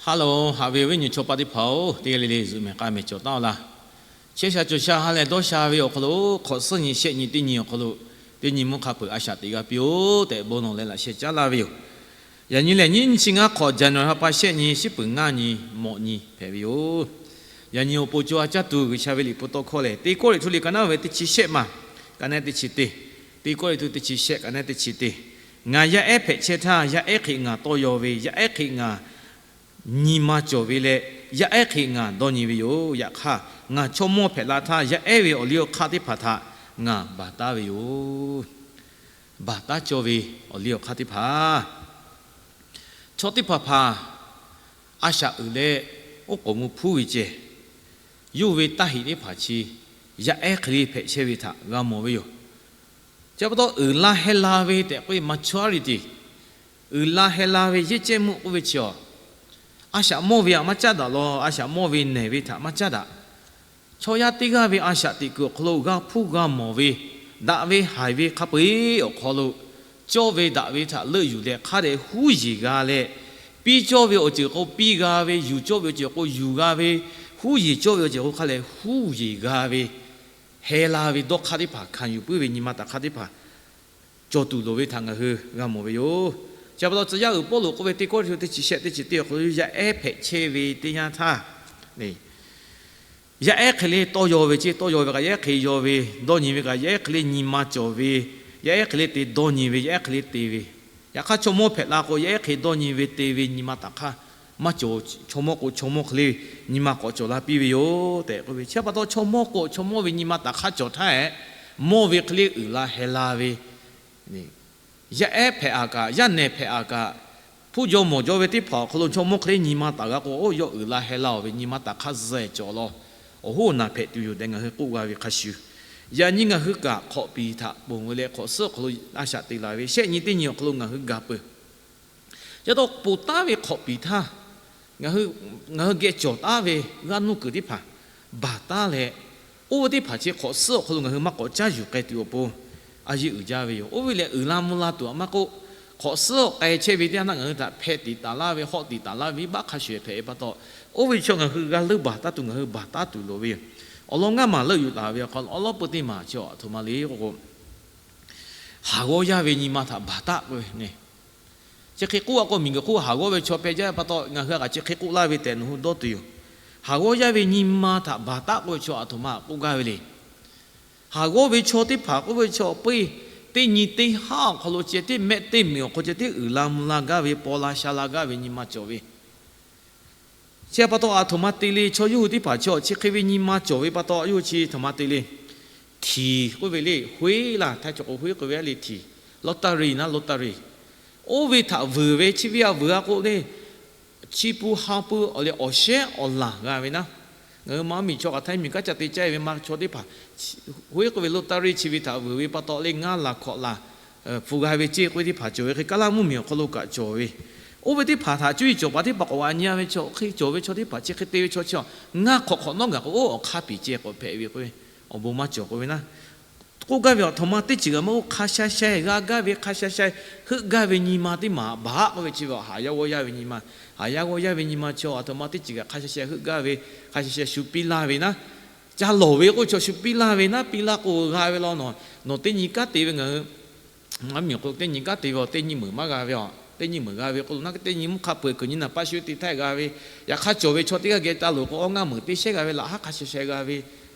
Hello, haꞈ ve awˬ viˉ nyi chaw paˆ teˇ hpaˍ-oˬ, teˇ g'aˇ le le zuhꞈ mehˬ k'a mehˬ cawˬ taˉ-oˬ laˇ. Chehˇ sha cawˬ sha ha lehˬ dawˇ sha ve awˬ hk'aw lo, hk'awꞈ suhˉ nyi shehˆ nyi teˇ nyi awˬ hk'aw lo, teˇ nyi mvuhˇ hk'a peuˬ a shaꞈ teꞈ g'a piˇ-oˆ tehꞈ, bon lawˬ leh laꞈ sheh caˉ laˇ ve yoˬ. Yaꞈ nyi lehˬ, nyiˇ nyi chi ngaˇ hk'awꞈ, January ha pa shehˆ nyi, shiˉ peuˬ ngaˇ nyi, mawꞈ nyi hpehꞈ ve yoˬ. Yaꞈ nyi awˬ pon co ha caˇ tuˬ G'uiˬsha ve liꞈ hpu tawˇ hkawˇ lehˬ, Teˇ Kawˇrenˍhtuˆ liꞈ ka naˉ ve teˇ chi shehˆ maˬ, ka naˉ teˇ chi teˇ, Teˇ Kawˇrenˍhtuˆ teˇ chi shehˆ, ka naˉ teˇ chi teˇ. Ngaˬ yaˇ ehˉ hpehꞈ chehˇ htaˇ, yaˇ ehˉ hk'e ngaˬ tawˇ yaw ve, yaˇ ehˉ hk'e ngaˬ nyi ma cawˬ ve leh, yaˇ ehˉ hk'e ngaˬ dawˇ nyi ve yoˬ. Yaꞈ hk'aˇ, ngaˬ chaw mawˇ hpehꞈ la htaˇ, yaˇ ehˉ ve awˬ liˇ awˬ hk'aˇ teˇ hpaˍ htaꞈ ngaˬ baˬ taˉ ve yoˬ. Baˬ taˉ cawˇ ve awˬ liˇ awˬ hk'aˇ teˇ hpaˍ, chaw teˇ hpaˍ hpaˍ a shaꞈ uiˍ leh, oˉ k'oˍ mvuh hpuˉ ve ceh, yawˇ ve taˇ heꞈ teˇ hpaˍ chi yaˇ ehˉ hk'e le hpehꞈ chehˇ ve htaꞈ g'a mawˬ ve yoˬ. Chi pa taw, uiˍ la heh la ve tehꞈ k'oˆ ve maˍ chawˇ a riˍ tiˍ, uiˍ la heh la ve yehˇ cehˇ meuˆ k'oˆ ve chi a, a shaꞈ mawˇ ve htaꞈ maˇ caˉ daꞈ law, a shaꞈ mawˇ ve nehˬ ve htaꞈ maˇ caˉ daꞈ. Chaw yaˇ teˇ g'aˇ ve a shaꞈ teꞈ kuiˬ awˬ hk'aw lo g'a hpuˇ g'a mawˬ ve, daꞈ ve haiˬ ve hk'a peu-eˬ awˬ hk'aw lo, cawˇ ve daꞈ ve htaꞈ leuˆ yuˬ leh hk'a dehꞈ huˉ yeˬ g'a leh, piˇ cawˇ ve awˬ ceuˬ k'o piˇ g'a ve, yuˬ cawˇ ve awˬ ceuˬ k'o yuˬ g'a ve, huˉ yeˬ cawˇ ve awˬ ceuˬ k'o hk'a lehˬ huˉ yeˬ g'a ve, heh la ve dawˇ hk'aˇ teˇ hpaˍ hkanˍ yuˬ puiˉ ve nyi ma taˍ hk'aˇ teˇ hpaˍ cawˬ tuˬ loˍ ve htaꞈ ngaˬ hui g'a mawˬ ve yoˬ. Chi pa taw, tcuh yaˇ uiˍ Pawˇluꞈ k'oˆ ve Teˇ Kawˇrenˍhtuˆ teˇ chi shehˆ teˇ chi teˇ awˬ hk'aw lo, yaˇ ehˉ hpehꞈ chehˇ ve teˇ yanˇ htaˇ, yaˇ ehˉ hk'e le tawˇ yaw ve ceˇ, tawˇ yaw ve kaꞈ yaˇ ehˉ hk'e yaw ve, dawˇ nyi ve kaꞈ yaˇ ehˉ hk'e le nyi ma cawˬ ve, yaˇ ehˉ hk'e le te dawˇ nyi ve, yaˇ ehˉ hk'e le te ve. Yaꞈ hk'aˇ, chaw mawˇ hpehꞈ la k'o, yaˇ ehˉ hk'e dawˇ nyi ve te ve nyi ma taˍ hk'aˇ maˇ cawˬ. Chaw mawˇ k'o, chaw mawˇ hk'e le nyi ma k'awꞈ cawˬ la piˇ ve yoˬ tehꞈ k'oˆ ve. Chi pa taw, chaw mawˇ k'o, chaw mawˇ ve nyi ma taˍ hk'aˇ cawˬ htaˇ ehˉ, mawˇ ve hk'e le uiˍ la heh la ve, yaˇ ehˉ hpehꞈ a kaꞈ, yaˇ nehˬ hpehꞈ a kaꞈ, hpuˇ jaw mawˬ jaw ve teˇ hpaˍ awˬ hk'aw lo chaw mawˇ hk'e le nyi ma taˍ g'a k'o, oˇ yawˇ uiˍ la heh la-oˬ ve nyi ma taˍ hk'aˇ zuhꞈ cawˬ law. Awˬ hoˉ naˬ hpehꞈ tuˬ yoˬ tehꞈ ngaˬ hui k'oˆ g'a ve hk'a shuˍ, yaꞈ nyi ngaˬ hui kaꞈ hk'awꞈ piˍ htaꞈ ponˬ ve leh hk'awꞈ suhˉ awˬ hk'aw lo a shaꞈ te laˬ ve shehˆ nyi teˇ nyi awˬ hk'aw lo ngaˬ hui gaˬ peuˬ. Chi pa taw, ponˬ taˉ ve hk'awꞈ piˍ htaˇ, ngaˬ hui geh cawˬ taˉ ve g'aˇ nuˇ kuiˬ teˇ hpaˍ baˬ taˉ leh, oˇ ve teˇ hpaˍ chi hk'awꞈ suhˉ awˬ hk'aw lo ngaˬ hui maˇ k'awꞈ caˇ yuˬ k'ai tuˬ awˬ pon, a yeˇ uiˍ jaˇ ve yoˬ. Oˇ ve lehˬ, uiˍ la mvuh la tuˬ a maˇ k'oˆ, hk'awꞈ suhˉ k'ai chehˇ ve teˇ yanˇ htaˇ ngaˬ hui htaꞈ hpeh tiˍ taˍ laˇ ve, hawˆ tiˍ taˍ laˇ ve venˇbaˆ hk'a shuˍ hpehꞈ ve pa taw, oˇ ve chaw ngaˬ hui g'a leunˇ baˬ taˉ tuˬ ngaˬ hui baˬ taˉ tuˬ loˍ ve yoˬ. Awˬ lawn ngaˇ maˬ leuˆ yuˬ taˍ ve awˬ hk'aw lo awˬ lawn peu teˇ maˬ chi a htoꞈ ma le k'o k'o, haˍ g'awˇ yaˇ ve nyi ma htaꞈ baˬ taˉ k'oˆ ve, chi hk'e k'oˆ a k'o, miˬguiˬ hk'oˆ haˍ g'awˇ ve chaw peh jaˇ pa taw, ngaˬ hui a kaꞈ chi hk'e k'oˆ laˇ ve tehꞈ nawˬ hui dawˇ tuˬ yoˬ. Haˍ g'awˇ yaˇ ve nyi ma htaꞈ baˬ taˉ k'oˆ ve chaw a htoꞈ ma k'oˆ gaˇ ve le. Haˍ g'awˇ ve chaw teˇ hpaˍ k'oˆ ve chaw peuˇ, teˇ nyi teˇ haˉ awˬ hk'aw lo ceh tiˉ mehˆ teˇ miˬ awˬ hk'aw ceh tiˉ uiˍ la mvuh la gaˇ ve, paw la sha la gaˇ ve nyi ma cawˬ ve. Chi pa taw, a htoꞈ ma te le, chaw yawˇ hui teˇ hpaˍ chi a chi hk'e ve nyi ma cawˬ ve pa taw, yawˇ hui chi htoꞈ ma te le. Htiˍ k'oˆ ve le, hoeˉ laˇ, htaiˇ chaw k'o hoeˉ k'oˆ ve le, htiˍ, lottery naˉ lottery, oˇ ve htaꞈ vuiˬ ve, chi ve a vuiˬ a k'o le, chi pun ha pun awˬ leh awˬ shehˉ awˬ laˬ g'a ve naˉ. Ngaˬ hui maˇ miˬ chaw kaꞈ htaiˇ miˬ kanˉ ca te caˇ ve ma chaw teˇ hpaˍ, hoeˉ k'oˆ ve lottery chi ve htaꞈ vuiˬ ve pa taw le, ngaˇ laˬ hkawꞈ laˬ pfuhˍ g'a ve ceˇ k'oˆ ve teˇ hpaˍ cawˬ ve hk'e, kaˇ laˇ mvuhˇmiˬ awˬ hk'aw lo kaꞈ cawˬ ve. Oˇ ve teˇ hpaˍ htaꞈ cuˇ yiˍ cawˬ paˍ teˇ hpaˍ k'awꞈ g'a nyi a ve chaw, hk'e cawˬ ve chaw teˇ hpaˍ chi hk'e te ve chaw chi a, ngaˇ hk'awꞈ hk'awꞈ nawˉ gaˬ k'o, oˇ awˬ hk'aˇ piˍ ceh k'awꞈ hpehꞈ ve k'oˆ ve, awˬ bon maˇ cawˬ k'oˆ ve naˉ. K'oˆ gaˇ ve a htoꞈ ma teˇ ceuˬ g'a maˇ k'oˆ, hk'a sha sha g'a gaˇ ve, hk'a sha sha heuˆ gaˇ ve nyi ma teˇ maˬ baˬ k'oˆ ve chi ve, haˍ yaˇ g'awˇ yaˇ ve nyi ma, haˍ yaˇ g'awˇ yaˇ ve nyi ma chi a htoꞈ ma teˇ ceuˬ g'a hk'a sha sha heuˆ gaˇ ve, hk'a sha sha shu piˇ laˇ ve naˉ. Ca lawˬ ve k'oˆ ve chaw shu piˇ laˇ ve naˉ, piˇ laˇ k'o g'a ve law. Nawˬ teˇ nyi kanˉ te ve, ngaˬ hui maˇ miˬ k'o teˇ nyi kanˉ te ve, teˇ nyi meuˍ maˇ g'a ve a, teˇ nyi meuˍ g'a ve k'oˆ lo naˉ, teˇ nyi mvuhˇ hk'a peu-eˬ kuiˬ nyi naˍ paˇ shu te htaˇ g'a ve. Yaꞈ hk'aˇ cawˬ ve chaw teˇ g'aˇ geh ca loˍ k'o, awˬ ngaˇ meuˍ teˇ shehˉ g'a ve, laꞈ haˉ hk'a sha sha g'a ve.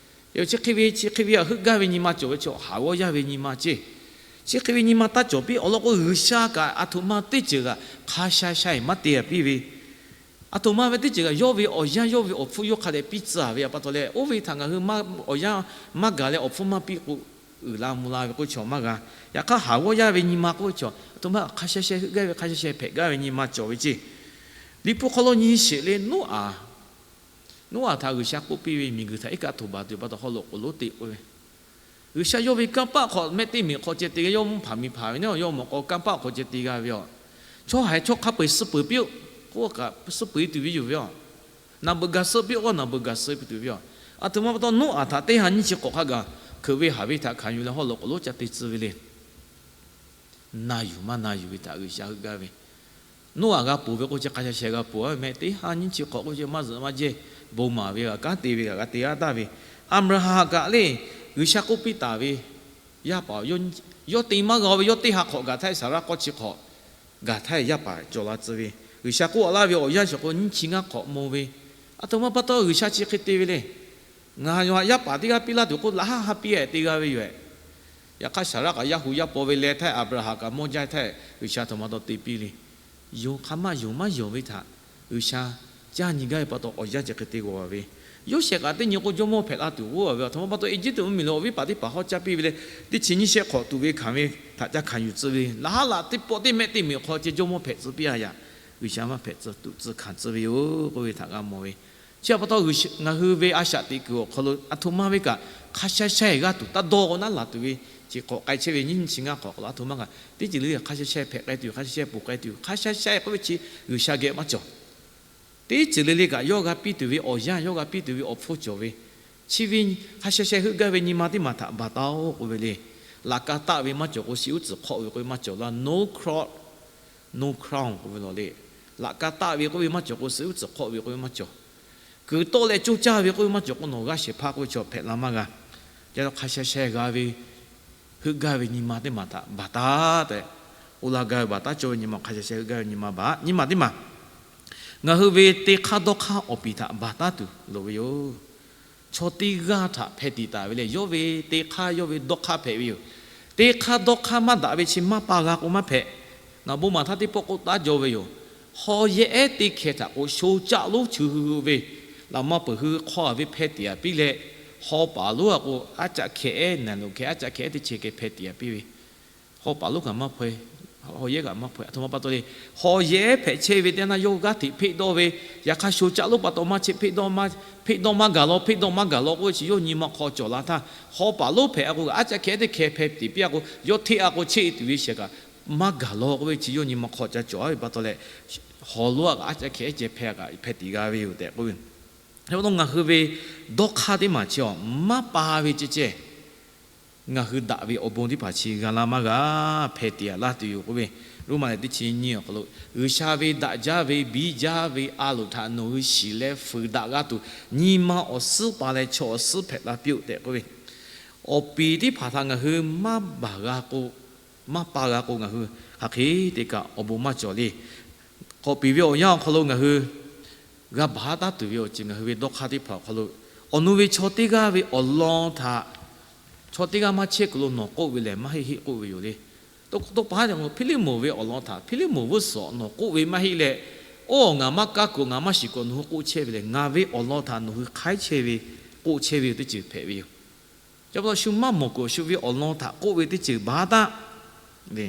Chi hk'e ve chi hk'e ve a heuˆ gaˇ ve nyi ma cawˬ ve chaw, haˍ g'awˇ yaˇ ve nyi ma ceˇ. Chi hk'e ve nyi ma taˇ cawˬ piˇ awˬ lawn k'o, G'uiˬsha kaꞈ a htoꞈ ma teˇ ceuˬ g'a hk'a sha sha maˇ te a piˇ ve. A htoꞈ ma ve teˇ ceuˬ kaꞈ yawˇ ve awˬ yanˇ yawˇ ve awˬ hpfuhˇ yawˇ hk'a dehꞈ piˇ tcuh ve a pa taw leh, oˇ ve htaꞈ ngaˬ hui awˬ yanˇ maˇ gaˬ leh awˬ hpfuhˇ maˇ piˇ k'o, uiˍ la mvuh la ve k'oˆ chaw maˇ g'a. Yaꞈ hk'aˇ haˍ g'awˇ yaˇ ve nyi ma k'oˆ ve chaw a htoꞈ ma hk'a sha sha heuˆ gaˇ ve, hk'a sha sha hpehꞈ gaˇ ve nyi ma cawˬ ve ceˇ. Liꞈ hpu hk'aw lo nyi sheˍ le, Noˉaꞈ, Noˉaꞈ htaꞈ G'uiˬsha k'oˆ piˇ ve, miˬguiˬ htaꞈ iˉ kaˆ htoꞈ baˬ tuˬ pa taw haw loꞈ k'oˍ lonˉ te k'oˆ ve, G'uiˬsha yawˇ ve kanˇ paˆ hk'aw mehˆ teˇ miˬ hk'aw ceh te g'a, yawˇ mvuhˇ hpaˍ miˬ hpaˍ ve naˉ, yawˇ mawˬ k'aw kanˇ paˆ hk'aw ceh te g'a ve a. Chaw haiˬ chaw hk'a peu-eˬ suh peuˬ piˇ-oˆ k'oˆ kaꞈ, suh peuˬ e tuˬ ve yoˬ ve a. Naˬ beuꞈ gaˬ suh piˇ-oˆ k'o, naˬ beuꞈ gaˬ suh e tuˬ ve a. A htoꞈ ma pa taw, Noˉaꞈ htaꞈ teˇ ha nyiˇ chi k'awꞈ hk'a gaˬ hkeuꞈ ve haˍ ve htaꞈ hkanˍ yuˬ leh haw loꞈ k'oˍ lonˉ ca te tcuh ve le. Na yuˬ maˇ na yuˬ ve htaꞈ G'uiˬsha heuˆ gaˇ ve. Noˉaꞈ g'a ponˬ ve k'o, chi hk'a sha sheh g'a ponˬ a ve meh. Teˇ ha nyiˇ chi hk'awꞈ k'oˆ ve, maˇ zuhꞈ maˇ jehˇ, bon maˍ ve g'a kanˉ te ve g'a te g'aˇ taˇ ve, Aˍbraˍhanˍ kaꞈ le, G'uiˬsha k'oˆ piˇ taˍ ve, yaˇ paˍ yawˇ te maˇ g'a ve, yawˇ teˇ ha hk'awꞈ gaˬ htaˇ, Saˍraˆ k'awˇ chi hk'awꞈ gaˬ htaˇ, yaˇ paˍ cawˬ la tcuh ve, G'uiˬsha k'oˆ laˇ ve awˬ yanˇ shiˍ k'o, nyiˇ chi ngaˇ hk'awꞈ mawˬ ve, aˬ htoꞈ ma pa taw G'uiˬsha chi hk'e te ve le. Ngaˬ yaˇ paˍ teˇ g'aˇ piˇ laˇ tuˬ k'o, laꞈ haˉ haˉ piˇ-e te g'a ve yoˬ-ehˍ. Yaꞈ hk'aˇ, Saˍraˆ kaꞈ yaˇ hu yaˇ paw ve leh htaˇ, Aˍbraˍhanˍ kaꞈ mawˇ jaˇ htaˇ, G'uiˬsha aˬ htoꞈ ma taw te piˇ le. Yonˍ hk'aˬ maˇ yonˍ maˇ yonˍ ve htaꞈ G'uiˬsha caˇ nyi gaˇ ve pa taw, awˬ yanˇ chi hk'e te g'awˬ a ve. Yoˇsehꞈ kaꞈ teˇ nyi k'o, jawˇmawˇ hpehꞈ la tuˬ g'oˇ a ve, aˬ htoꞈ ma pa taw Eˇjiˇtuꞈ mvuhˇmiˬ lo awˬ viˉ paˍ teˇ hpaˍ hawˉ caˇ piˇ ve le. Teˇ chi nyiˇ shehˆ hk'awꞈ tuꞈ ve hkanˍ ve htaꞈ ca hkanˍ yuˬ tcuh ve, laꞈ haˉ laꞈ teˇ pawˆ teˇ mehˆ teˇ meꞈ awˬ hk'aw ceh jawˇmawˇ hpehꞈ tcuh piˇ a yaꞈ, G'uiˬsha maˇ hpehꞈ tcuh tuꞈ tcuh hkanˍ tcuh ve yoˬ k'oˆ ve htaꞈ g'a mawˬ ve. Chi pa taw, ngaˬ hui ve a shaꞈ teꞈ kuiˬ awˬ hk'aw lo aˬ htoꞈ ma ve kaꞈ, hk'a sha sha-e g'aˇ tuˬ taˇ dawˇ k'o naˉ laˬ tuˬ ve, chi hk'awꞈ k'ai chehˇ ve nyiˇ nyiˇ chi ngaˇ hk'awꞈ hk'aw lo aˬ htoꞈ ma kaꞈ, teˇ ceuˬ le le hk'a sha sha-e hpehꞈ k'ai tuˬ, hk'a sha sha-e ponˬ k'ai tuˬ, hk'a sha sha-e k'oˆ ve chi G'uiˬsha geh maˇ cawˬ. Teˇ ceuˬ le le kaꞈ yawˇ g'a piˇ tuˬ ve awˬ yanˇ, yawˇ g'a piˇ tuˬ ve awˬ hpfuhˇ cawˬ ve, chi ve hk'a sha sha-e heuˆ gaˇ ve nyi ma teˇ maˬ htaꞈ baˬ taˉ-oˆ k'oˆ ve le. Laꞈ ka taˆ ve maˇ cawˬ k'o, shiˍ uˉ tcuhˍ hk'awˆ ve k'oˆ ve maˇ cawˬ laˇ. No crown, no crown k'oˆ ve lawˬ le. Laꞈ ka taˆ ve k'oˆ ve maˇ cawˬ k'o, shiˍ uˉ tcuhˍ hk'awˆ ve k'oˆ ve maˇ cawˬ. Kuiˬ tawˆ leh coˇ caˇ ve k'oˆ ve maˇ cawˬ k'o, nawˬ g'aˇ shehˍ hpaˇ k'oˆ ve chaw hpehꞈ la maˇ g'a. Ca hk'a sha sha-e g'a ve, heuˆ gaˇ ve nyi ma teˇ maˬ htaꞈ baˬ taˉ tehꞈ, oˇ la gaˇ ve baˬ taˉ cawˇ ve nyi ma, hk'a sha sha-e heuˆ gaˇ ve nyi ma baˬ, nyi ma teˇ maˬ, ngaˬ hui ve te hk'aˇ dawˇ hk'aˇ awˬ piˍ htaꞈ baˬ taˉ tuˬ loˍ ve yoˬ. Chaw teˇ g'aˇ htaꞈ hpeh tiꞈ taˍ ve lehˬ, yawˇ ve te hk'aˇ yawˇ ve dawˇ hk'aˇ hpehꞈ ve yoˬ. Te hk'aˇ dawˇ hk'aˇ maˇ daꞈ ve chi maˇ pa g'a k'o maˇ hpehꞈ. Ngaˬ bon maˬ htaˇ teˇ pawˆ k'oˆ taˉ jaw ve yoˬ. Haw yehˇ ehˉ teˇ hkeh htaꞈ k'o sho caˆ lonˉ cheuˬ hui hui ve, laꞈ ma peuˬ hui hk'aw a ve hpeh tiꞈ a piˇ leh, haw paˍ lonˉ a k'o, aˉ caˆ hkeh ehˉ, naˬ loꞈ hkeh aˉ caˆ hkeh ehˉ teˇ chehˇ hkeh hpeh tiꞈ a piˇ ve, haw paˍ lonˉ kaꞈ maˇ hpaw-e, haw yehˇ kaꞈ maˇ hpaw-e. Aˬ htoꞈ ma pa taw le, haw yehˇ ehˉ hpehꞈ chehˇ ve teˇ naˇ yawˇ g'aˇ hteꞈ hpeˆ dawˇ ve, yaꞈ hk'aˇ sho caˆ lonˉ pa taw maˇ chehˇ, hpeˆ dawˇ maˇ gaˬ law, hpeˆ dawˇ maˇ gaˬ law k'oˆ ve chi yawˇ nyi ma hk'aw cawˬ la htaˇ, haw paˍ lonˉ hpehꞈ a k'o, aˉ caˆ hkeh ehˉ teˇ hkeh hpeh tiꞈ piˇ a k'o, yawˇ hteˆ a k'o chehˇ tuˬ ve shehˍ kaꞈ maˇ gaˬ law k'oˆ ve chi yawˇ nyi ma hk'aw ca cawˬ a ve pa taw leh, haw lonˉ a kaꞈ aˉ caˆ hkeh ehˉ ceh hpeh a kaꞈ hpeh tiꞈ g'a ve yoˬ tehꞈ k'oˆ ve. Hk'e pa taw ngaˬ hui ve dawˇ hk'aˇ teˇ maˬ chi a maˇ pa ve ceh ceh, ngaˬ hui daꞈ ve awˬ bon teˇ hpaˍ chi g'a laˇ maˇ g'a, hpeh tiꞈ a laˇ tuˬ yoˬ k'oˆ ve. Roˉmaꞈ leh teˇ chi nyiˇ awˬ hk'aw lo, G'uiˬsha ve daꞈ jaˇ ve biˇ jaˇ ve a loˍ htaꞈ nawˬ hui shiˍ leh fuiˍ daꞈ g'a tuˬ, nyi ma awˬ suhˉ pa leh chaw awˬ suhˉ hpehꞈ la piˇ-oˆ tehꞈ k'oˆ ve. Awˬ piˍ teˇ hpaˍ htaꞈ ngaˬ hui maˇ baˬ g'a k'o, maˇ pa g'a k'o, ngaˬ hui hk'aˬ hk'e te kaꞈ awˬ bon maˇ cawˬ le. K'awꞈ piˍ ve awˬ yanˇ awˬ hk'aw lo ngaˬ hui g'a baˬ taˉ tuˬ ve awˬ ceuˬ ngaˬ hui ve dawˇ hk'aˇ teˇ hpaˍ awˬ hk'aw lo, awˬ nu ve chaw teˇ g'aˇ ve awˬ lawn htaꞈ chaw teˇ g'aˇ maˇ chehˇ kuiˬ lo nawˬ k'oˆ ve lehˬ, maˇ heˆ heˆ k'oˆ ve yoˬ le. Tawˇ pa ha Hpiˇliˇmonˍ ve awˬ lawn htaꞈ Hpiˇliˇmonˍ g'uˇ suhˍ nawˬ k'oˆ ve maˇ heˆ leh, oˇ ngaˬ maˇ kaˇ kuiˬ ngaˬ maˇ shiˍ kuiˬ nawˬ hui k'oˆ chehˇ ve lehˬ, ngaˬ ve awˬ lawn htaꞈ nawˬ hui hk'aiˉ chehˇ ve k'oˆ chehˇ ve teˇ ceuˬ hpehꞈ ve yoˬ. Chi pa taw shu maˇ mawˬ kuiˬ shu ve awˬ lawn htaꞈ k'oˆ ve teˇ ceuˬ baˬ taˉ le.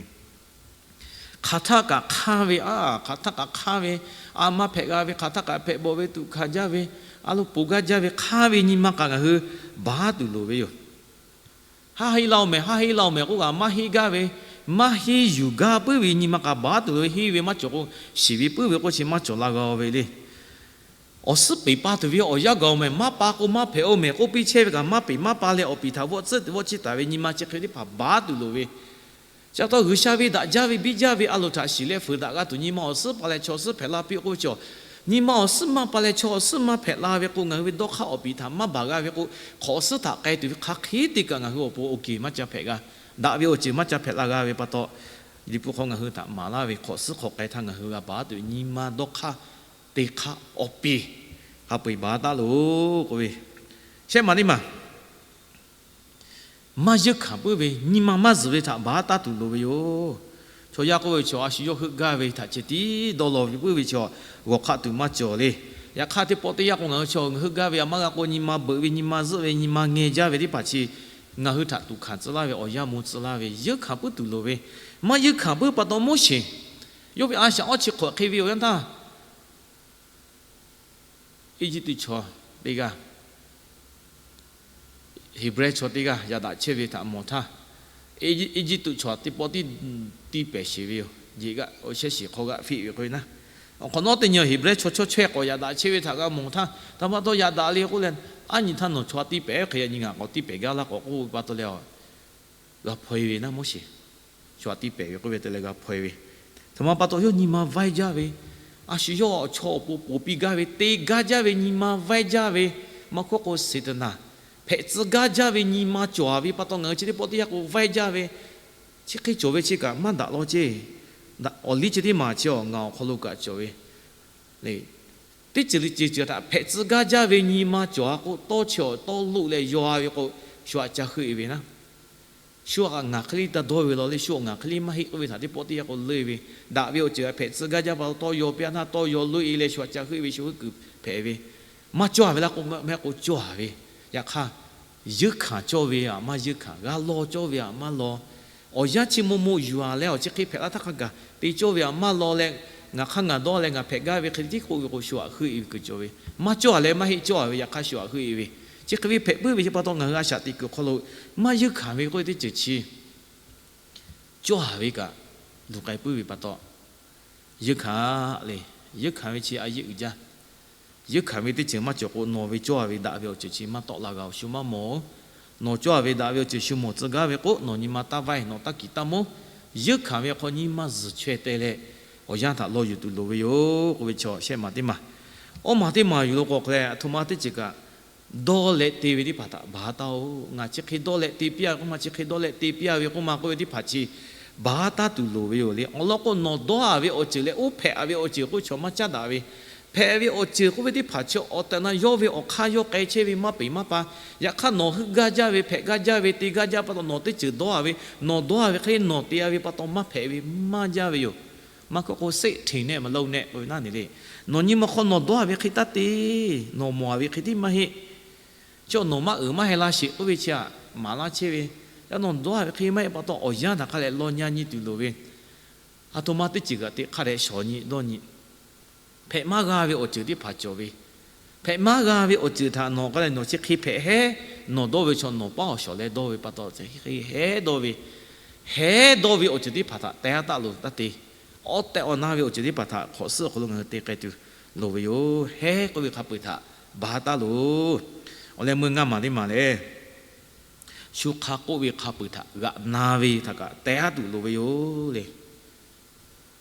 Hk'aˬ htaˇ kaꞈ hk'anˇ ve, a, hk'aˬ htaˇ kaꞈ hk'anˇ ve, a maˇ hpehꞈ g'a ve, hk'aˬ htaˇ kaꞈ hpehꞈ bawˬ ve, tuꞈ hkanˍ jaˇ ve, a lo poˬ gaˇ jaˇ ve, hk'anˇ ve nyi ma kaꞈ ngaˬ hui baˬ tuˬ loˍ ve yoˬ. Haˉ henˇ laˇ-oˬ mehˍ, haˉ henˇ laˇ-oˬ mehˍ k'oˆ kaꞈ maˇ henˇ gaˇ ve, maˇ henˇ yuˬ gaˇ puiˉ ve nyi ma kaꞈ baˬ tuˬ loˍ ve. Henˇ ve maˇ cawˬ k'o, shiˍ ve puiˉ ve k'oˆ chi maˇ cawˬ la g'a-o ve le. Awˬ suhˉ peˬ pa tuˬ ve awˬ yanˇ gaˬ-oˬ mehˍ, maˇ pa k'o maˇ hpehꞈ-oˬ mehˍ k'oˆ piˇ chehˇ ve kaꞈ, maˇ peˬ maˇ pa leh awˬ piˍ htaꞈ vawˆ tcuhˉ tuˬ vawˆ chiˇ taˍ ve nyi ma chi hk'e teˇ hpaˍ baˬ tuˬ loˍ ve. Chi pa taw G'uiˬsha ve daꞈ jaˇ ve biˇ jaˇ ve a loˍ htaꞈ shiˍ leh fuiˍ daꞈ g'a tuˬ, nyi ma awˬ suhˉ pa leh chaw awˬ suhˉ hpehꞈ la piˇ k'oˆ ve chaw, nyi ma awˬ suhˉ maˇ pa leh chaw awˬ suhˉ maˇ hpehꞈ la ve k'o, ngaˬ hui ve dawˇ hk'aˇ awˬ piˍ htaꞈ maˇ baˬ g'a ve k'o, hk'awꞈ suhˉ htaꞈ k'ai tuˬ ve hk'aˬ hk'e te kaꞈ ngaˬ hui awˬ pon oˇ keˬ maˇ ca hpehꞈ g'a. Daꞈ ve awˬ ceuˬ maˇ ca hpehꞈ la g'a ve pa taw, Liꞈ hpu hk'aw ngaˬ hui htaꞈ maˍ laˇ ve hk'awꞈ suhˉ hk'aw k'ai htaˇ ngaˬ hui g'a baˬ tuˬ nyi ma dawˇ hk'aˇ te hk'aˇ awˬ piˍ hk'a peu-eˬ baˬ taˉ loˬ k'oˆ ve. Shehˆ maˬ teˇ maˬ maˇ yeunˇ hkanˍ puiˉ ve nyi ma maˇ zuhˬ ve htaꞈ baˬ taˉ tuˬ loˍ ve yoˬ. Chaw yaˇ k'oˆ ve chaw a shu yawˇ heuˆ gaˇ ve htaꞈ ceh tiˉ dawˇ law ve puiˉ ve chaw, g'awˬ hk'aˆ tuˬ maˇ cawˬ le. Yaꞈ hk'aˇ teˇ pawˆ teˇ yanˇ k'o ngaˬ hui chaw ngaˬ heuˆ gaˇ ve a maˇ g'a k'o, nyi ma beuꞈ ve, nyi ma zuhˆ ve, nyi ma ngeh jaˇ ve teˇ hpaˍ chi ngaˬ hui htaꞈ tuꞈ hkanˍ tcuh laˇ ve awˬ yanˇ mvuh tcuh laˇ ve, yeunˇ hkanˍ puiˉ tuˬ loˍ ve. Maˇ yeunˇ hkanˍ puiˉ pa taw Moˉseˍ yawˇ ve a shaꞈ awˇ chi hk'awꞈ hk'e ve awˬ yanˇ htaˇ, Eˇjiˇtuꞈ chaw teˇ g'aˇ, Heˍbrehˇ chaw teˇ g'aˇ yaꞈ daꞈ chehˇ ve htaꞈ mawˬ htaˇ, Eˇjiˇtuꞈ chaw teˇ pawˆ tiˇ pehˍ sheˍ ve yoˬ. Jeꞈ g'aˆ awˬ shehˉ shiˍ hk'aw g'aˆ fiˆ ve k'o naˉ, awˬ hk'awꞈ nawˉ teˇ nyi Heˍbrehˇ chaw chawˇ chaweh k'awꞈ yaꞈ daꞈ chehˇ ve htaꞈ g'a mawˬ htaˇ, htaꞈ pa taw yaꞈ daꞈ le k'oˆ leh, aˉ nyi htaˇ nawˬ chaw tiˇ pehˍ hk'e yaꞈ nyi ngaˬ k'awꞈ tiˇ pehˍ gaˇ laˇ k'awꞈ k'oˆ ve pa taw leh, g'a hpaw-e ve naˉ Moˉseˍ. Chaw tiˇ pehˍ ve k'oˆ ve te leh g'a hpaw-e ve. Aˬ htoꞈ ma pa taw yawˇ nyi ma vaiˇ jaˇ ve, a shu yawˇ awˬ chaw awˬ pon ponˬ piˇ gaˇ ve, te gaˇ jaˇ ve nyi ma vaiˇ jaˇ ve, maˇ k'oˆ k'o Saˍtanˍ hpehꞈ tcuh gaˇ jaˇ ve nyi ma cawˬ ve pa taw ngaˬ hui chi teˇ pawˆ teˇ yanˇ k'o vaiˇ jaˇ ve, chi hk'e cawˬ ve chi kaꞈ maˇ daꞈ law ceˇ. Awˬ liˇ chi teˇ maˬ chi awˬ ngaˬ awˬ hk'aw lo kaꞈ cawˬ ve le. Teˇ ceuˬ le ceuˬ ceuˬ htaꞈ hpehꞈ tcuh gaˇ jaˇ ve nyi ma cawˬ a k'o, tawˇ chi awˬ tawˇ loˆ leh yaw a ve k'o, shu htaꞈ ca heuˆ e ve naˉ. Shu htaꞈ ngaˬ hk'e le taˇ dawˇ ve law le, shu awˬ ngaˬ hk'e le maˇ heˆ k'oˆ ve htaꞈ teˇ pawˆ teˇ yanˇ k'o leuˆ ve, daꞈ ve awˬ ceuˬ hpehꞈ tcuh gaˇ jaˇ pa taw tawˇ yaw piˇ a naˉ, tawˇ yaw loˆ e leh shu htaꞈ ca heuˆ ve, shu heuˆ kuiˬ hpehꞈ ve, maˇ cawˇ a ve laˇ k'o, maˇ heˆ k'o cawˇ a ve. Yaꞈ hk'aˇ, yeunˇ hkanˍ cawˇ ve aꞈ maˇ yeunˇ hkanˍ, g'a law cawˇ ve aꞈ maˇ law, awˬ yanˇ chi maw maw yuˬ a leh awˬ chi hk'e hpehꞈ laˇ htaˇ hk'a gaˬ te cawˇ ve aꞈ maˇ law leh, ngaˬ hk'aˇ ngaˬ dawˇ leh ngaˬ hpehꞈ gaˇ ve hk'e le tiˉ k'oˆ ve k'o, shu htaꞈ heuˆ e ve kuiˬ cawˬ ve, maˇ cawˇ a leh maˇ heˆ cawˇ a ve, yaꞈ hk'aˇ shu htaꞈ heuˆ e ve, chi hk'e ve hpehꞈ puiˉ ve chi pa taw ngaˬ hui a shaꞈ teꞈ kuiˬ hk'aw lo maˇ yeunˇ hkanˍ ve k'oˆ ve teˇ ceuˬ chi cawˇ a ve kaꞈ luˬ k'ai puiˉ ve pa taw, yeunˇ hkanˍ le. Yeunˇ hkanˍ ve chi a yeˇ uiˍ jaˇ. Yeunˇ hkanˍ ve teˇ ceuˬ maˇ cawˬ k'o, nawˬ ve cawˇ a ve daꞈ ve awˬ ceuˬ chi maˇ tawˆ la g'a-oˬ, shu maˇ mawˬ-oˬ. Nawˬ cawˇ a ve daꞈ ve awˬ ceuˬ shu mawˬ tcuh gaˇ ve k'o, nawˬ nyi ma taˇ vaiˇ, nawˬ taˇ kiˍ taˇ mawˇ. Yeunˇ hkanˍ ve hk'aw nyi ma zuhˬ chaweh te leh, awˬ yanˇ htaꞈ law yuˬ tuˬ loˍ ve yoˬ k'oˆ ve chaw shehˆ maˬ teˇ maˬ. Awˇ maˬ teˇ maˬ yuˬ lo k'o hk'a leh, aˬ htoꞈ ma teˇ ceuˬ kaꞈ dawˇ leh te ve teˇ hpaˍ htaꞈ baˬ taˇ-oˬ. Ngaˬ chi hk'e dawˇ leh te piˇ a k'oˆ ma, chi hk'e dawˇ leh te piˇ a ve k'oˆ ma k'oˆ ve teˇ hpaˍ chi baˬ taˇ tuˬ loˍ ve yoˬ le. Awˬ lawn k'o, nawˬ dawˇ a ve awˬ ceuˬ leh oˇ hpehꞈ a ve awˬ ceuˬ k'oˆ chaw maˇ caˉ daꞈ ve, hpehꞈ ve awˬ ceuˬ k'oˆ ve teˇ hpaˍ chi awˬ tehˬ na yawˇ ve awˬ hk'aˇ yawˇ k'ai chehˇ ve maˇ peˍ maˇ pa. Yaꞈ hk'aˇ nawˬ heuˆ gaˇ jaˇ ve, hpehꞈ gaˇ jaˇ ve, te gaˇ jaˇ pa taw nawˬ teˇ ceuˬ dawˇ a ve, nawˬ dawˇ a ve hk'e nawˬ te a ve pa taw maˇ hpehꞈ ve maˇ jaˇ ve yoˬ. Maˇ k'oˆ k'o เศรษฐี ne มนุษย์ ne k'oˆ ve naˉ ne le. Nawˬ nyi ma hk'aw nawˬ dawˇ a ve hk'e taˇ te. Nawˬ mawˬ a ve hk'e tiˉ maˇ heˆ. Chi nawˬ maˇ uiˍ maˇ heh la sheˍ k'oˆ ve chi htaꞈ maˍ laˇ chehˇ ve, yaꞈ nawˬ dawˇ a ve hk'e maˇ heˆ pa taw awˬ yanˇ htaꞈ hk'a leh law nyi tuˬ loˍ ve, aˬ htoꞈ ma teˇ ceuˬ kaꞈ teꞈ hk'aˇ leh shawˍ nyi dawˇ nyi. Hpehꞈ maˇ g'a ve awˬ ceuˬ teˇ hpaˍ cawˬ ve, hpehꞈ maˇ g'a ve awˬ ceuˬ htaꞈ nawˬ k'ai leh nawˬ chi hk'e hpehꞈ hehˉ, nawˬ dawˇ ve chaw nawˬ paˉ awˬ shawˍ leh dawˇ ve pa taw chi hk'e hehˉ dawˇ ve, hehˉ dawˇ ve awˬ ceuˬ teˇ hpaˍ htaꞈ teh haˉ taˆ loˬ taˇ te. Awˬ tehˬ awˬ na ve awˬ ceuˬ teˇ hpaˍ htaꞈ hk'awꞈ suhˉ awˬ hk'aw lo ngaˬ hui te k'ai tuˬ loˍ ve yoˬ. Hehˉ k'oˆ ve hk'a peu-eˬ htaꞈ baˬ taˉ loˬ. Awˬ leh meuˇ ngaˇ maˬ teˇ maˬ lehˬ, shu hk'a k'oˆ ve hk'a peu-eˬ htaꞈ g'aꞈ na ve htaꞈ kaꞈ teh haˉ tuˬ loˍ ve yoˬ le.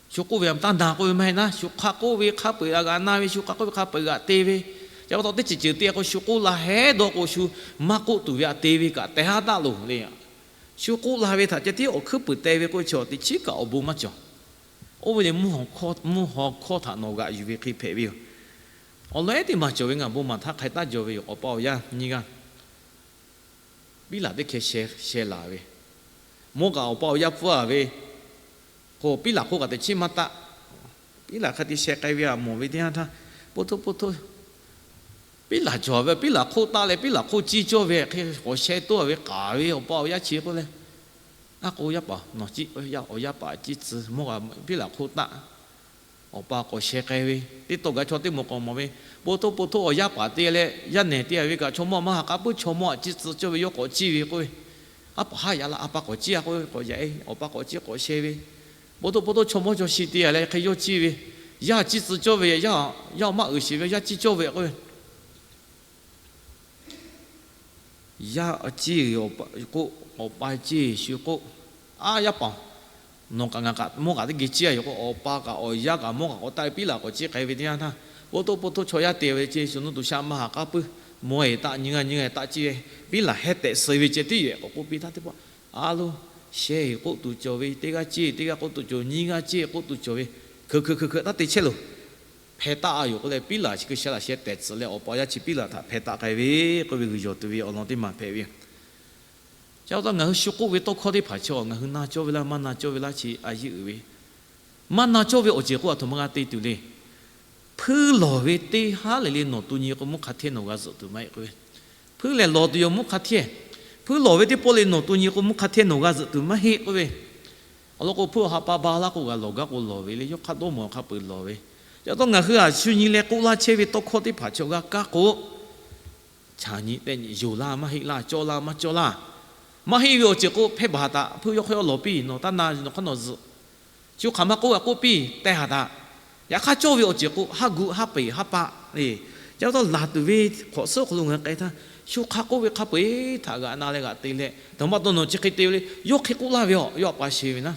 Shu k'oˆ ve aꞈ taˇ na k'oˆ ve maˇ heˆ naˉ, shu hk'a k'oˆ ve hk'a peu-eˬ g'aꞈ na ve, shu hk'a k'oˆ ve hk'a peu-eˬ g'aꞈ te ve, ca pa taw teˇ ceuˬ ceuˬ te k'o shu k'oˆ la hehˉ dawˇ k'o shu maˇ k'oˆ tuˬ ve aꞈ te ve kaꞈ teh haˉ taˆ loˬ le. Shu k'oˆ la ve htaꞈ ceh tiˉ awˬ hkuiˉ puiˍ teh ve k'oˆ ve chi teꞈ chiˉ kaꞈ awˬ bon maˇ cawˬ. Oˇ ve lehˬ, mvuhˇ hawˬ hkawˇ htaꞈ nawˬ g'aꞈ yuˬ ve hk'e hpehꞈ ve yoˬ. Awˬ lawn ehˉ teˇ maˬ cawˬ ve ngaˬ bon maˍ htaˇ hk'a taˇ jaw ve yoˬ. Awˬ pa awˬ yaˇ nyiˇ g'aˇ piˉ laˬ teˇ hkeh sheh laˬ ve, mawˇ kaꞈ awˬ pa awˬ yaˇ pfuhˇ a ve, k'o piˉ laˬ hk'oˆ kaꞈ teꞈ chiˉ maˇ taˆ. Piˉ laˬ hk'a te sheh k'ai ve aꞈ mawˬ ve teˇ yanˇ htaˇ, po htoˇ po htoˇ, piˉ laˬ cawˬ ve, piˉ laˬ hk'oˆ taˆ leh piˉ laˬ hk'oˆ ciˇ cawˇ ve hk'e k'awꞈ sheh toˇ a ve k'aˍ ve awˬ pa awˬ yaˇ chi k'oˆ leh, a k'o yaˇ paˍ nawˬ ciˇ, awˬ yaˇ paˍ ciˇ tcuh mawˇ kaꞈ piˉ laˬ hk'oˆ taˆ. Awˬ pa k'awꞈ sheh k'ai ve teˇ tawˇ gaˬ chaw teˇ moˍ k'awꞈ mawˬ ve, po htoˇ po htoˇ awˬ yaˇ paˍ te leh yaˇ nehˬ te a ve kaꞈ chaw mawˇ maˇ ha k'a puiˉ chaw mawˇ aꞈ ciˇ tcuh cawˇ ve yawˇ k'awꞈ ciˇ ve k'oˆ ve, a paˍ haˉ yaꞈ la a pa k'awꞈ ciˇ a k'oˆ ve k'awꞈ yaꞈ e awˬ pa k'awꞈ ciˇ k'awꞈ sheh ve, po htoˇ po htoˇ chaw mawˇ chaw shi te a leh hk'e yawˇ ciˇ ve, yaˇ ciˇ tcuh cawˇ ve, yaˇ awˬ maˇ uiˍ sheˍ ve yaˇ ciˇ cawˇ ve k'oˆ ve, yaˇ ciˇ k'oˆ, awˬ pa ciˇ shu k'oˆ, a yaˇ paˍ, nawˬ kaꞈ ngaˬ kaꞈ mawˇ kaꞈ teˇ geh ciˇ a yoˬ k'o, awˬ pa kaꞈ awˬ yaˇ kaꞈ mawˇ kaꞈ k'awꞈ taˆ ve piˉ laˬ k'awꞈ ciˇ k'ai ve teˇ yanˇ htaˇ, po htoˇ po htoˇ chaw yaˇ te ve ceh shu nuˇ tu sha maˇ ha k'a puiˉ, mawˇ e taˆ nyi g'aˇ nyi g'aˇ taˆ ciˇ ve, piˉ laˬ heh tehꞈ suh ve ceh tiˉ yoˬ k'awꞈ k'oˆ piˇ htaˇ teˇ pawˆ, a lo, sheh e k'oˆ tuˬ cawˬ ve, teˇ g'aˇ ciˇ teˇ g'aˇ k'oˆ tuˬ cawˬ, nyiˇ g'aˇ ciˇ k'oˆ tuˬ cawˬ ve, hkeuꞈ hkeuꞈ hkeuꞈ hkeuꞈ taˇ te chehˇ loˬ. Hpeh taˆ a yoˬ k'oˆ leh piˉ laˬ chi hkui sheh laˬ sheh tehꞈ tcuh leh awˬ pa awˬ yaˇ chi piˉ laˬ htaꞈ hpeh taˆ k'ai ve k'oˆ ve g'uiˬ yawˬ tuˬ ve awˬ lawn teˇ maˬ hpehꞈ ve yoˬ. Ca pa taw ngaˬ hui shu k'oˆ ve tawˇ hkawˇ teˇ hpaˍ chi ngaˬ hui na cawˇ ve laˇ maˇ na cawˇ ve laˇ chi a yeˇ uiˍ ve, maˇ na cawˇ ve awˬ ceuˬ k'oˆ aˬ htoꞈ ma g'a te tuˬ le. Hpuiˇ lawˬ ve teˇ haˉ lehˬ le nawˬ to nyi k'o mvuhˇ hk'a hteˇ nawˬ g'a zuhꞈ tuˬ maˇ heˆ k'oˆ ve, hpuiˇ lehˬ lawˬ tuˬ yoˬ mvuhˇ hk'a hteˇ, hpuiˇ lawˬ ve teˇ pawˆ le nawˬ to nyi k'o mvuhˇ hk'a hteˇ nawˬ g'a zuhꞈ tuˬ maˇ heˆ k'oˆ ve, awˬ lawn k'o hpuiˇ awˬ ha pa ba laˇ k'o g'a lawˬ gaˇ k'o lawˬ ve le, yawˇ hk'aˇ dawˇ mawˬ hk'a peu-eˬ lawˬ ve. Ca pa taw ngaˬ hui aꞈ shu nyi leh k'oˆ laˇ chehˇ ve tawˇ hkawˇ teˇ hpaˍ chaw g'a kaˇ k'o, chaˬ nyi tehˆ nyi yonˍ laˇ maˇ heˆ laˇ, cawˇ laˇ maˇ cawˇ laˇ. Maˇ heˆ ve awˬ ceuˬ k'o hpehˇ baˬ ha taꞈ hpuiˇ yawˇ hk'aˇ yawˇ lawˬ piˇ, nawˬ taˇ na nawˬ hk'aˇ nawˬ zuhꞈ. Shu hk'aˬ ma k'oˆ g'a k'oˆ piˇ teh ha taꞈ. Yaꞈ hk'aˇ cawˇ ve awˬ ceuˬ k'o haˉ gu haˉ peˍ haˉ paˆ le. Ca pa taw laˬ tuˬ ve hk'awꞈ suhˉ awˬ hk'aw lo ngaˬ hui k'ai htaˇ, shu hk'a k'oˆ ve hk'a peu-eˬ htaꞈ g'aꞈ na leh g'aꞈ te leh, htaꞈ ma taw nawˬ chi hk'e te ve le, yawˇ hk'e k'oˆ laˇ ve aˬ, yawˇ aꞈ pa sheˍ ve naˉ.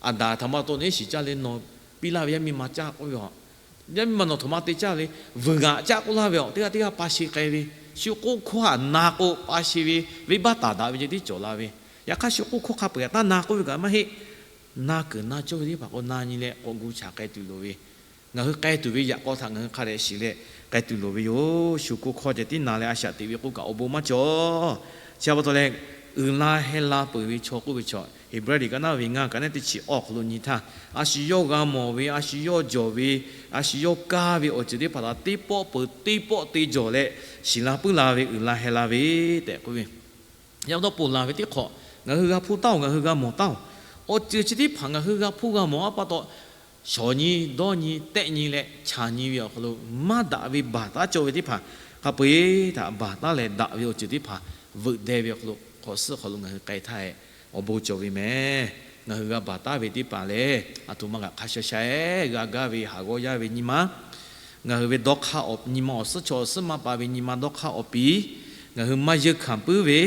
Aˍdanˍ htaꞈ ma taw neˉ shiˍ caˇ leh nawˬ piˇ laˇ ve yaˇ miˇ ma caˇ k'oˆ ve a, yaˇ miˇ ma nawˬ htoꞈ ma te caˇ le, vuiˬ g'aꞈ caˇ k'oˆ laˇ ve a, teˇ g'aˇ teˇ g'aˇ pa sheˍ k'ai ve, shu k'oˆ hkawˇ htaꞈ na k'o pa sheˍ ve, venˇbaˆ taˍ daꞈ ve ceh tiˉ cawˬ la ve. Yaꞈ hk'aˇ shu k'oˆ hkawˇ hk'a peu-eˬ htaꞈ taˇ na k'oˆ ve kaꞈ maˇ heˆ. Na kuiˬ na cawˇ ve teˇ hpaˍ k'o na nyi leh k'awꞈ gu chaꞈ k'ai tuˬ loˍ ve, ngaˬ hui k'ai tuˬ ve yaꞈ k'aw htaꞈ ngaˬ hui hk'a dehꞈ shiˍ leh k'ai tuˬ loˍ ve yoˬ. Shu k'oˆ hkawˇ ceh tiˉ na leh a shaꞈ teꞈ ve k'oˆ kaꞈ awˬ bon maˇ cawˬ. Chi pa taw leh, uiˍ la heh la peuˬ ve chaw k'oˆ ve chaw, Heˍbrehˇ liꞈ ka naˉ ve ngaˇ ka naˉ teˇ chi awˇ awˬ hk'aw lo nyi htaˇ, a shu yawˇ g'a mawˬ ve, a shu yawˇ jawˬ ve, a shu yawˇ kaˇ ve awˬ ceuˬ teˇ hpaˍ htaꞈ teˇ pawˆ peuˬ teˇ pawˆ te jawˬ leh, shiˍ la puiˉ la ve, uiˍ la heh la ve tehꞈ k'oˆ ve, yaꞈ pa taw ponˬ laˬ ve teˇ hk'awꞈ, ngaˬ hui g'a hpuˇ taˉ-oˬ, ngaˬ hui g'a mawˬ taˇ-oˬ. Awˬ ceuˬ chi teˇ hpaˍ ngaˬ hui g'a hpuˇ g'a mawˬ a pa taw, shawˍ nyi, dawˇ nyi, tehˆ nyi leh chaˬ nyi ve awˬ hk'aw lo maˇ daꞈ ve baˬ taˉ cawˇ ve teˇ hpaˍ, hk'a peu-eˬ htaꞈ baˬ taˉ leh daꞈ ve awˬ ceuˬ teˇ hpaˍ veuꞈ deh ve awˬ hk'aw lo, hk'awꞈ suhˉ hk'aw lo ngaˬ hui k'ai htaˇ-e, awˬ bon cawˬ ve mehˍ. Ngaˬ hui g'a baˬ taˉ ve teˇ hpaˍ lehˬ, aˬ htoꞈ ma kaꞈ hk'a sha sha-e g'a gaˇ ve haˍ g'awˇ yaˇ ve nyi ma, ngaˬ hui ve dawˇ hk'aˇ awˬ nyi ma, awˬ suhˉ chaw awˬ suhˉ maˇ pa ve nyi ma dawˇ hk'aˇ awˬ piˍ, ngaˬ hui maˇ yeunˇ hkanˍ puiˉ ve,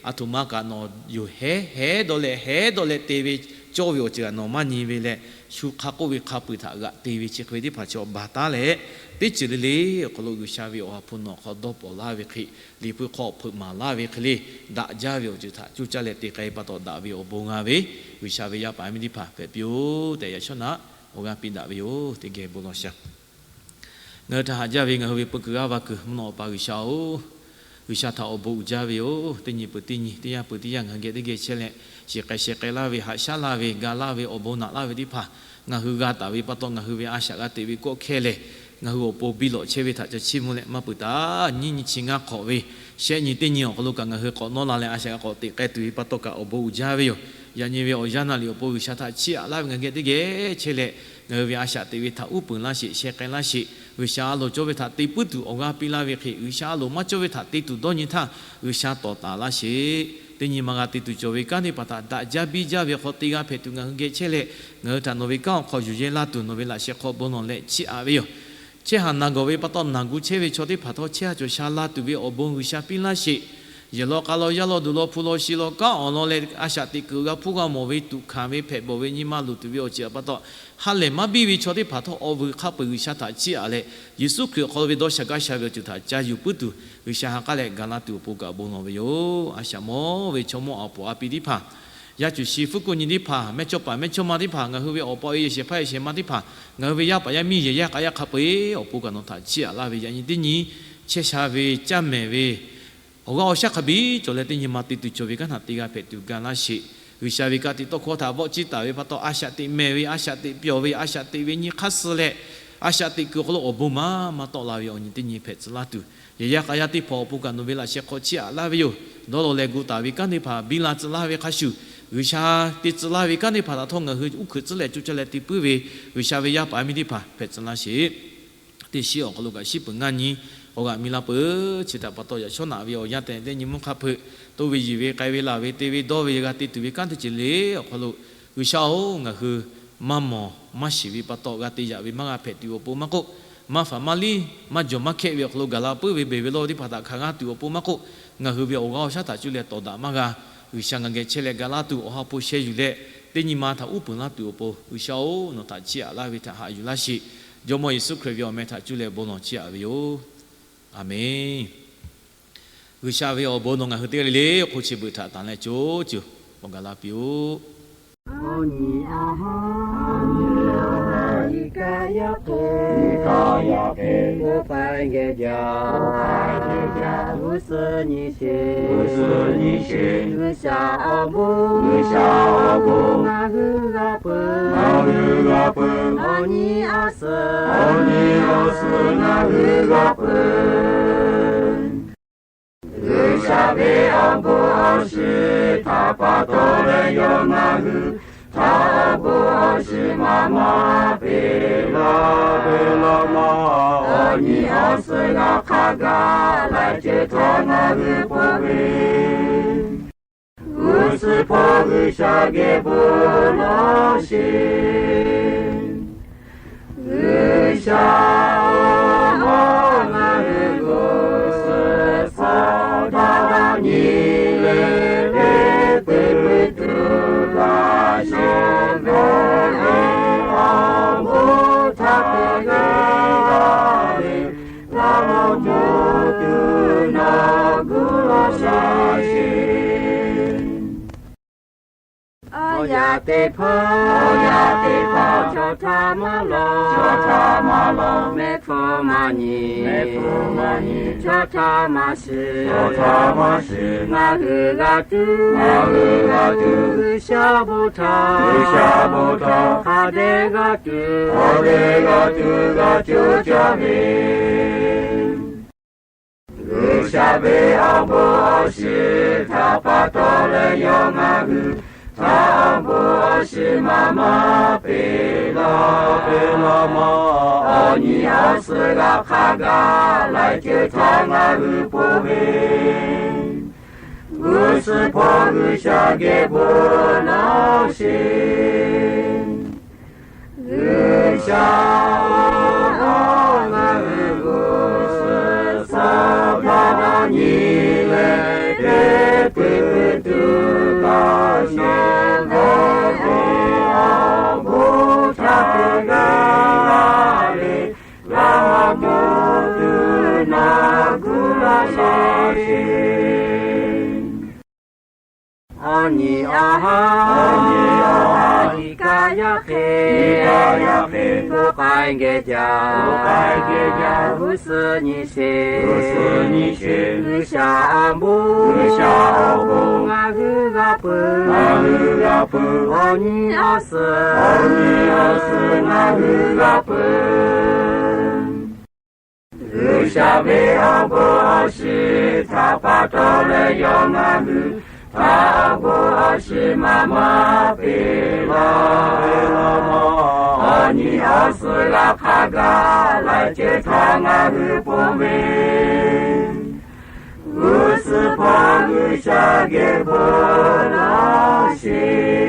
aˬ htoꞈ ma kaꞈ nawˬ yoˬ hehˉ hehˉ dawˇ leh hehˉ dawˇ leh te ve cawˇ ve awˬ ceuˬ htaꞈ nawˬ maˇ nyi ve leh, shu hk'a k'oˆ ve hk'a peuˬ htaꞈ g'aꞈ te ve chi hk'e ve teˇ hpaˍ chaw baˬ taˉ leh, teˇ ceuˬ le le awˬ hk'aw lo G'uiˬsha ve awˬ ha hpu nawˬ hk'aw dawˇ pawnˍ laˇ ve hk'e, Liꞈ hpu hk'aw hpeuꞈ maˍ laˇ ve hk'e le, daꞈ jaˇ ve awˬ ceuˬ htaꞈ coˇ caˇ leh te k'ai pa taw daꞈ ve awˬ bon g'a ve, G'uiˬsha ve yaˇ paˍ yaˇ miˇ teˇ hpaˍ hpehꞈ piˇ-oˆ tehꞈ, yaꞈ shawˉ naꞈ awˬ g'aˇ piˇ daꞈ ve yoˬ. Teˇ geh bon lawˬ shaˍ. Ngaˬ hui htaꞈ haꞈ jaˇ ve ngaˬ hui ve peu kuiˬ g'aˇ va kuiˬ mvuhˇ naw Awˬ pa G'uiˬsha-oˬ, G'uiˬsha htaꞈ awˬ bon uiˍ jaˇ ve yoˬ. Teˇ nyi peuˬ teˇ nyi, teˇ yanˇ peuˬ teˇ yanˇ ngaˬ hui geh teˇ geh chehˇ leh, shiˍ k'ai sheh k'ai laˇ ve, haꞈ shaˉ laˇ ve, ga laˇ ve, awˬ bon naꞈ laˇ ve teˇ hpaˍ ngaˬ hui g'a taˍ ve pa taw, ngaˬ hui ve a shaꞈ g'a teꞈ ve kawˆ hkehˇ lehˬ, ngaˬ hui awˬ pon biˇ lawꞈ chehˇ ve htaꞈ ca chiˇ mvuh leh maˇ peuˬ taˍ. Nyiˇ nyi chi ngaˇ hk'awꞈ ve, shehˆ nyi teˇ nyi awˬ hk'aw lo kaꞈ ngaˬ hui k'awꞈ nawˉ la leh a shaꞈ g'a k'awꞈ teꞈ k'ai tuˬ ve pa taw kaꞈ awˬ bon uiˍ jaˇ ve yoˬ. Yaꞈ nyi ve awˬ yanˇ naˆ liꞈ awˬ pon G'uiˬsha htaꞈ chiˇ aꞈ laˇ ve ngaˬ hui geh teˇ geh chehˇ leh, ngaˬ hui ve a shaꞈ teꞈ ve htaꞈ uˉ peunˍ laˇ sheˍ, sheh k'ai laˇ sheˍ. G'uiˬsha a loˍ cawˇ ve htaꞈ te puiˉ tuˬ awˬ g'aˇ piˇ laˇ ve hk'e, G'uiˬsha a loˍ maˇ cawˇ ve htaꞈ te tuˬ dawˇ nyi htaˇ, G'uiˬsha tawˍ taˍ laˇ sheˍ. Teˇ nyi ma g'a te tuˬ cawˬ ve kanˉ teˇ hpaˍ htaꞈ daꞈ jaˇ biˇ jaˇ ve hk'aw te g'a hpehꞈ tuˬ ngaˬ hui geh chehˇ leh, ngaˬ hui htaꞈ nawˬ ve kanˉ awˬ hk'aw yuˬ yehˇ laˇ tuˬ nawˬ ve laꞈ sheh hk'aw bon lawˬ leh chiˇ aꞈ ve yoˬ. Chehˇ haˍ naˬ gawˬ ve pa taw naˬ gu chehˇ ve chaw teˇ hpaˍ htawˇ chehˇ haˍ cawˬ sha la tuˬ ve awˬ bon G'uiˬsha piˇ laˇ sheˍ. Yehˬ law k'a law, yaˇ law duˬ law, hpu law shi law, kanˉ awˬ lawn leh a shaꞈ teꞈ kuiˬ g'a hpuˇ g'a mawˬ ve, tuꞈ hkanˍ ve, hpehꞈ bawˬ ve nyi ma luˬ tuˬ ve awˬ ceuˬ pa taw, ha lehˬ maˇ biˇ ve chaw teˇ hpaˍ htawˇ awˬ vuiˬ hk'a peu-eˬ G'uiˬsha htaꞈ chiˇ aꞈ leh, Yeˍsuˆ Hkriꞈ awˬ hk'aw lo ve dawˇ sha gaˇ sha ve awˬ ceuˬ htaꞈ ca yuˬ puiˉ tuˬ G'uiˬsha ha k'aˉ leh ga laˇ tuˬ awˬ pon kaꞈ bon lawˬ ve yoˬ. A shaꞈ mawˇ ve chaw mawˇ a poˍ a pi teˇ hpaˍ, yaˇ cuˬ shi fuˉ kuˆ nyi teˇ hpaˍ, mehˇchawˇpaˍ mehˇchawˇma teˇ hpaˍ, ngaˬ hui ve awˬ pa awˬ e yehˬ shehˍ hpaˇ yehˬ shehˍ ma teˇ hpaˍ, ngaˬ hui ve yaˇ paˍ yaˇ miˇ yehˬ yaˇ k'a yaˇ hk'a peu-eˬ awˬ pon kaꞈ nawˬ htaꞈ chiˇ aꞈ laˇ ve, yaꞈ nyi teˇ nyi chehˇ sha ve, caˇ mehˍ ve, awˬ g'aˇ awˬ shaˉ hk'a biˇ cawˬ leh teˇ nyi ma te tuˬ cawˬ ve kanˉ htaꞈ te g'a hpehꞈ tuˬ ga laˇ sheˍ. G'uiˬsha ve ka tiꞈ tawˇ hkawˇ htaꞈ vawˆ ciˇ taˍ ve pa taw, a shaꞈ teꞈ mehˍ ve, a shaꞈ teꞈ pyawˬ ve, a shaꞈ teꞈ ve nyi hk'aˇ suh leh, a shaꞈ teꞈ kuiˬ awˬ hk'aw lo awˬ bon maˇ maˇ tawˆ la ve awˬ nyi teˇ nyi hpehꞈ tcuh laˇ tuˬ, yehˬ yaˇ k'a yaˇ teˇ hpaˍ awˬ pon kaꞈ nawˬ ve laꞈ sheh hk'aw chiˇ aꞈ laˇ ve yoˬ. Dawˇ law leh gu taˍ ve kanˉ teˇ hpaˍ biˇ la tcuh laˇ ve hk'a shuˍ, G'uiˬsha te tcuh laˇ ve kanˉ teˇ hpaˍ htaꞈ htawˇ ngaˬ hui uˉ hkuiꞈ tcuhˉ leh coˇ caˇ leh te puiˉ ve G'uiˬsha ve yaˇ paˍ yaˇ miˇ teˇ hpaˍ hpehꞈ tcuh laˇ sheˍ. Teˇ shiˉ awˬ hk'aw lo kaꞈ shiˉ peuˬ ngaˇ nyi k'awꞈ g'aꞈ mi la peuˬ. Chi htaꞈ pa taw yaꞈ shawˉ naꞈ ve awˬ yanˇ tehˬ teˇ nyi mvuhˇ hk'a hpeuꞈ, toˇ ve yiˬ ve k'ai ve laˬ ve te ve dawˇ ve g'a te tuˬ ve kanˉ teˇ ceuˬ le awˬ hk'aw lo, G'uiˬsha-oˬ, ngaˬ hui maˇ mawˬ maˇ shiˍ ve pa taw g'a te yaꞈ ve maˇ g'a hpehꞈ tuˬ awˬ pon maˇ k'oˆ, maˇ faˍ maˇ liˇ maˇ jawˬ maˇ hkehˆ ve awˬ hk'aw lo gaˬ la puiˉ ve beˬ ve lawˇ ve teˇ hpaˍ htaꞈ hk'a g'aˇ tuˬ awˬ pon maˇ k'oˆ, ngaˬ hui ve awˬ g'aˇ awˬ shaˉ htaꞈ cuˇ leh tawˍ daꞈ maˇ g'a. G'uiˬsha ngaˬ geh chehˇ leh ga laˇ tuˬ, awˬ ha hpu sheh yuˬ leh, teˇ nyi ma htaꞈ uˉ peunˍ laˇ tuˬ awˬ pon G'uiˬsha-oˬ, nawˬ htaꞈ chiˇ aꞈ laˇ ve htaꞈ haꞈ yuˬ laˇ sheˍ. Jawˇmawˇ Yeˍsuˆ Hkriꞈ ve awˬ meh htaꞈ cuˇ leh bon lawˬ chiˇ aꞈ ve yoˬ. Aˬmenˍ. G'uiˬsha ve awˬ bon nawˬ ngaˬ hui teˇ g'aˇ le le hk'oˆ chi beuꞈ htaꞈ tanˬ leh co cuˬ awˬ gaˬ la piˇ-oˆ. G'uiˬsha ve awˬ bon awˬ shiˍ htaꞈ pa taw leh yawˇ ngaˬ hui htaꞈ awˬ bon awˬ shiˍ maˇ maˇ peꞈ laˇ, peꞈ laˇ maˇ. Awˬ nyi awˬ suhˍ g'a hk'a gaˬ laiˬ ceuˬ htawˇ ngaˬ hui pon ve g'uˇ suhˍ hpaw G'uiˬsha geh bon lawˬ sheˍ. G'uiˬsha-oˬ, ngaˬ hui g'uˇ suhˍ hpaw daꞈ daꞈ nyi leh, teˇ peuˬ tuˬ laꞈ sheh g'awˇ teˇ hpaˍ, chaw htaˇ maˇ lawˬ, mehˆ hpfuhˇ maˇ nyi, chaw htaˇ maˇ shiˍ, ngaˬ hui g'a tuˬ, G'uiˬsha bon htaꞈ, hk'a dehꞈ g'a tuˬ, g'a tuˬ caˇ ve G'uiˬsha ve awˬ bon awˬ shiˍ htaꞈ pa taw leh, yawˇ ngaˬ hui htaꞈ awˬ bon awˬ shiˍ maˇ maˇ peꞈ laˇ, peꞈ laˇ maˇ. Awˬ nyi awˬ suhˍ g'a hk'a gaˬ laiˬ ceuˬ htaꞈ ngaˬ hui pon ve, g'uˇ suhˍ hpawˇ G'uiˬsha geh bon laˇ sheˍ. G'uiˬsha ngaˬ hui g'uˇ suhˍ suhˍ htaꞈ dawˇ nyi leh, teˇ pui pui tuˬ kaꞈ shehˍ hpehꞈ ve awˬ bon htaꞈ g'a ve, g'a mawˬ tuˬ nawˬ gu laˇ sheˍ. Awˬ nyi awˬ ha, awˬ nyi awˬ ha, iˉ kaˆ yaˇ hk'e, iˉ kaˆ yaˇ hk'e, hpu k'ai geh jaˇ, hpu k'ai geh jaˇ, g'uˇ suhˍ nyi sheˍ, g'uˇ suhˍ nyi sheˍ. G'uiˬsha awˬ bon, G'uiˬsha awˬ bon, ngaˬ hui g'a peuˬ, ngaˬ hui g'a peuˬ. Awˬ nyi awˬ suhˍ, awˬ nyi awˬ suhˍ ngaˬ hui g'a peuˬ. G'uiˬsha ve awˬ bon awˬ shiˍ htaꞈ pa taw leh, yawˇ ngaˬ hui htaꞈ awˬ bon awˬ shiˍ maˇ maˇ peꞈ laˇ. Awˬ nyi awˬ suhˍ g'a hk'a gaˬ laiˬ ceuˬ htaꞈ ngaˬ hui pon ve, g'uˇ suhˍ hpawˇ G'uiˬsha geh bon laˇ sheˍ.